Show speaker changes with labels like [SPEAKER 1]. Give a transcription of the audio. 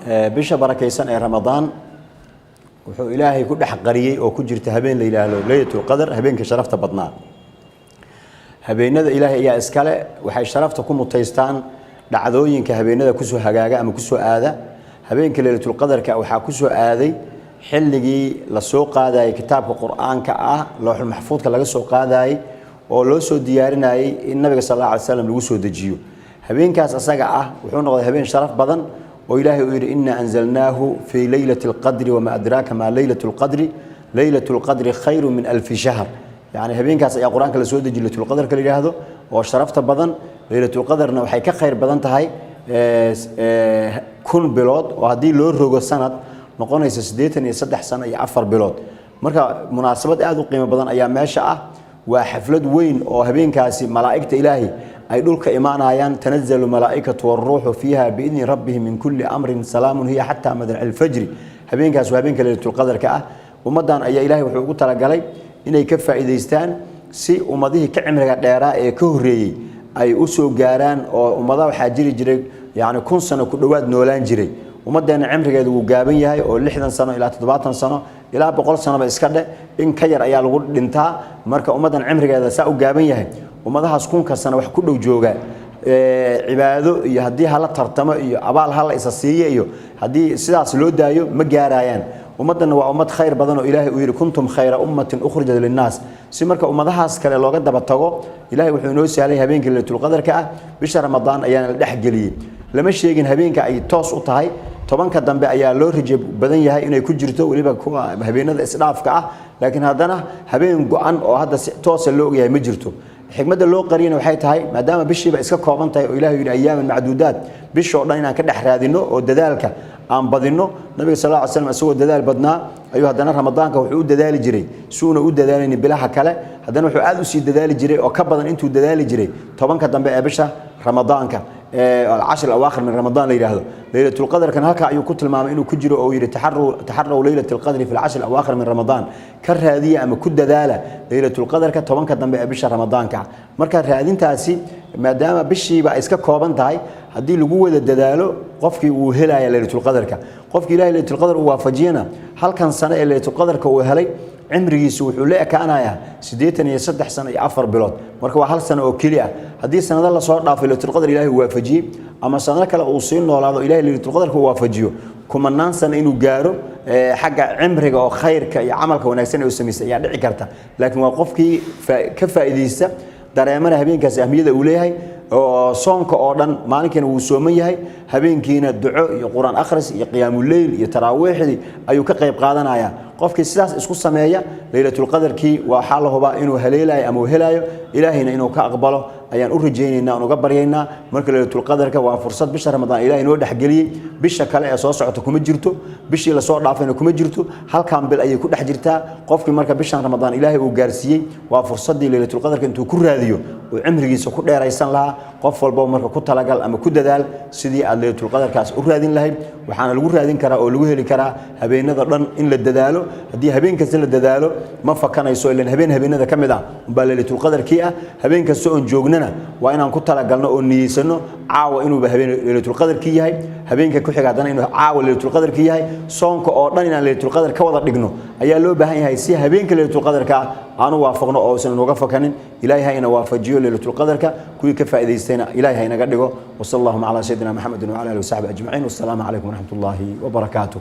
[SPEAKER 1] Bisha barakaysan ee Ramadaan wuxuu Ilaahay ku dhex qariyey oo ku jirta habeen la yidhaahdo Leylatulqadar, habeenkii sharafta badnaa. Habeenada Ilaahay ayaa iskale, waxay sharafta ku mutaystaan dhacdooyinka habeenada kusoo hagaaga ama kusoo aada. Habeenka Leylatulqadarka waxaa kusoo aaday xilligii la soo qaadayay kitaabka Qur-aanka ah, Looxul Maxfuudka laga soo qaadayay oo loo soo diyaarinayay in Nabiga sal alla alay slam lagu soo dejiyo. Habeenkaas asaga ah wuxuu noqday habeen sharaf badan oo Ilaahay uu yidhi: "Ina anzalnaahu fii leylati alqadri, wama adraaka maa leylat lqadri, leylat lqadri khayru min alfi shahr." Yani habeenkaas ayaa Qur-aanka la soo dejiyo, Leylatulqadarka la yidhaahdo oo sharafta badan. Leylatulqadarna waxay ka khayr badan tahay 1000 bilood, oo haddii loo rogo sanad noqonaysa 83 sano iyo 4 bilood. Marka munaasabad aada u qiimo badan ayaa meesha ah. Waa xaflad weyn oo habeenkaasi malaa'igta Ilaahay ay dhulka imaanayaan. "Tanazalu malaa'ikatu waruuxu fiiha biidni rabbihim min kulli amrin, salaamun hiya xataa madlaci alfajri." Habeenkaas waa habeenka Leylatulqadarka ah. Ummaddan ayaa Ilahay wuxuu ugu talagalay inay ka faa'iidaystaan si ummadihii ka cimriga dheeraa ee ka horreeyey ay u soo gaaraan, oo ummadaha waxaa jiri jiray yacni 1000 sano ku dhowaad noolaan jiray. Ummaddeena cimrigeedu wuu gaaban yahay, oo 60 sano ilaa 70 sano ilaa 100 sanoba iska dhe, in ka yar ayaa lagu dhintaa. Marka ummaddan cimrigeeda saa u gaaban yahay, ummadahaas 1000-ka sano wax ku dhow jooga, cibaado iyo haddii hala tartamo iyo abaal hala isa siiyo iyo haddii sidaas loo daayo, ma gaarayaan. Ummaddanna waa ummad khayr badan oo Ilaahay uu yidhi: "Kuntum khayra ummatin ukhrijat linnaas." Si marka ummadahaas kale looga daba tago, Ilahay wuxuu inoo sahlay habeenkii Leylatulqadarka ah. Bisha Ramadaan ayaana la dhexgeliyey. Lama sheegin habeenka ay toos u tahay. 10-ka dambe ayaa loo raje badan yahay inay ku jirto, weliba kuwa habeenada isdhaafka ah, laakiin haddana habeen go-an oo hadda si toosa loo ogyahay ma jirto. Xikmadda loo qariyana waxay tahay, maadaama bishiiba iska kooban tahay oo Ilahi yidhi "ayaaman macduudaat", bishoo dhan inaan ka dhex raadino oo dadaalka aan badino. Nabiga sal lla ly slam isagoo dadaal badnaa ayuu haddana Ramadaanka wuxuu u dadaali jiray si uuna u dadaalaynin bilaha kale. Haddana wuxuu aad usii dadaali jiray oo ka badan intuu dadaali jiray 10-ka dambe ee bisha Ramadaanka, alcashr alawaakhir min Ramadaan la yidhaahdo. Leylatulqadarkan halkaa ayuu ku tilmaamay inuu ku jiro oo yidhi: "Taxaraw leylat alqadri fi alcashr alawaakhir min Ramadaan." Ka raadiya ama ku dadaala Leylatulqadarka 10-ka dambe ee bisha Ramadaanka. Marka raadintaasi, maadaama bishiiba ay iska kooban tahay, haddii lagu wada dadaalo, qofkii wuu helaya Leylatulqadarka. Qofkii Ilahay Leylatulqadar uu waafajiyana, halkan sano ee Leylatulqadarka uu helay, cimrigiisu wuxuu la ekaanayaa 83 sano iyo 4 bilood. Marka waa hal sano oo keli ah. Haddii sanado lasoo dhaafay Leylatulqadar Ilahay uu waafajiyey ama sanado kale uu sii noolaado, Ilahay Leylatulqadarka uu waafajiyo, kumanaan sano inuu gaaro xagga cimriga oo khayrka iyo camalka wanaagsan ee uu samaystay ayaa dhici karta. Laakiin waa qofkii ka faa'iidaysta, dareemana habeenkaasi ahmiyada uu leeyahay, oo soonka oo dhan maalinkiina wuu sooman yahay, habeenkiina duco iyo Qur-aan akhris iyoqiyaamuleyl iyo taraawiixdii ayuu ka qayb qaadanaya. Qofkii sidaas isku sameeya, Leylatulqadarkii waxaa la hubaa inuu haleelayo ama uu helayo. Ilaahayna inuu ka aqbalo ayaan u rajaynaynaa, aan uga baryaynaa. Marka Leylatulqadarka waa fursad bisha Ramadaan Ilahay noo dhexgeliyey. Bisha kale ee soo socota kuma jirto, bishii lasoo dhaafayna kuma jirto, halkan bil ayay ku dhex jirtaa. Qofkii marka bishan Ramadaan Ilaahay uu gaarsiiyey, waa fursaddii Leylatulqadarka intuu ku raadiyo uu cimrigiisa ku dheeraysan lahaa. Qof walbo marka ku talagal ama ku dadaal sidii aad Leylatulqadarkaas u raadin lahayd. Waxaana lagu raadin karaa oo lagu heli karaa habeenada dhan in la dadaalo. Haddii habeen kasta la dadaalo, ma fakanayso, ilan habeen habeenada ka mid ah umbaa Leylatulqadarkii ah. Habeen kasta oon joognana waa inaan ku talagalno oo niyeysano caawa inuuba habeen Leylatulqadarkii yahay, habeenka ku xiga haddana inuu caawa Leylatulqadarkii yahay. Soonka oo dhan inaan Leylatulqadar ka wada dhigno ayaa loo baahan yahay, si habeenka Leylatulqadarka ah aanu waafaqno oo uusan nooga fakanin. Ilaahay ha ina waafajiyo Leylatulqadarka, kuwii ka faa'iidaystayna Ilaahay ha inaga dhigo. Wasala allahuma calaa sayidina Maxamedin wacala alihi wasaxbi ajmaciin. Wassalaamu calaykum waraxmat ullaahi wabarakaatuh.